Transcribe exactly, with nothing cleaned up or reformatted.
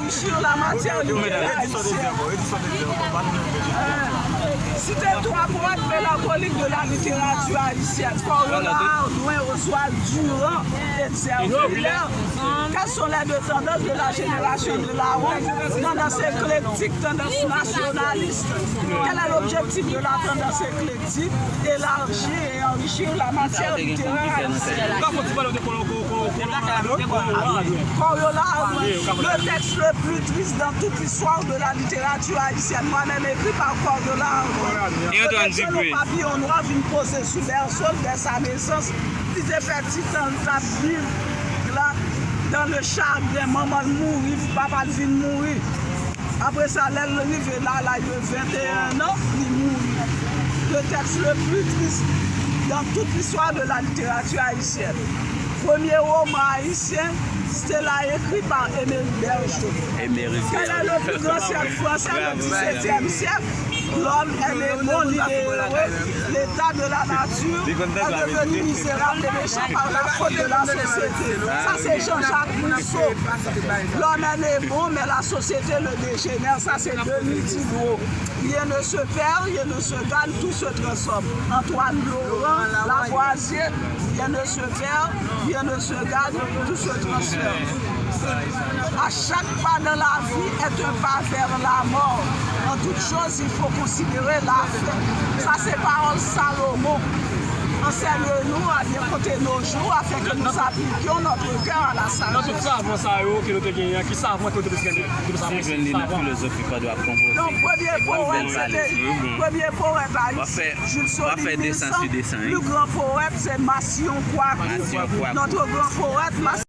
Sur la matière littéraire haïtienne. Euh, citer trois poètes mélancoliques de la littérature haïtienne, Coriolard, Hardouin, Oswald, Durand et Servilliers. Quelles sont les deux tendances de la génération de Laurent? Tendance éclectique, tendance nationaliste. Quel est l'objectif de la tendance éclectique? Élargir et enrichir la matière littéraire haïtienne. Coriolard, le texte le plus triste dans toute l'histoire de la littérature haïtienne, moi-même écrit par Coriolard. Kote Dyolo Papillon Nwa vin poze sou bèso l dè sa nesans, li te fè ti tan l t ap viv la, dans le chagrin, manman l mouri, papa l vin mouri. Apre sa, lè l rive la, laj de venteyen an, li mouri. Le texte le plus triste dans toute l'histoire de la littérature haïtienne. Premye woman ayisyen, Stella, écrit par Émeric Bergé. Quel est le plus grand siècle français? Le dix-septième siècle. L'homme est né bon, l'idée est heureux. L'état de la nature est devenu misérable et méchant par la faute de la société. Ça, c'est Jean-Jacques Rousseau. L'homme est né bon, mais la société le dégénère. Ça, c'est Denis Diderot. Rien ne se perd, rien ne se gagne, tout se transforme. Antoine Laurent, Lavoisier, rien ne se perd, rien ne se gagne, tout se transforme. À chaque pas dans la vie est un pas vers la mort. En toute chose, il faut considérer la fin. Ça, c'est parole Salomon. Enseigne-nous à bien compter nos jours afin que nous appliquions notre cœur à la sagesse. Nan tout savan sa yo ke nou te genyen an, ki savan ke nou te plis renmen? Si jwenn li nan filozofi pa dwe ap konpoze. Donk, premye powèt, se te, premye powèt ayisyen, Jules Solin Vincent. Pli gran powèt, se Massillon Kwaku. Notre grand poète, Massillon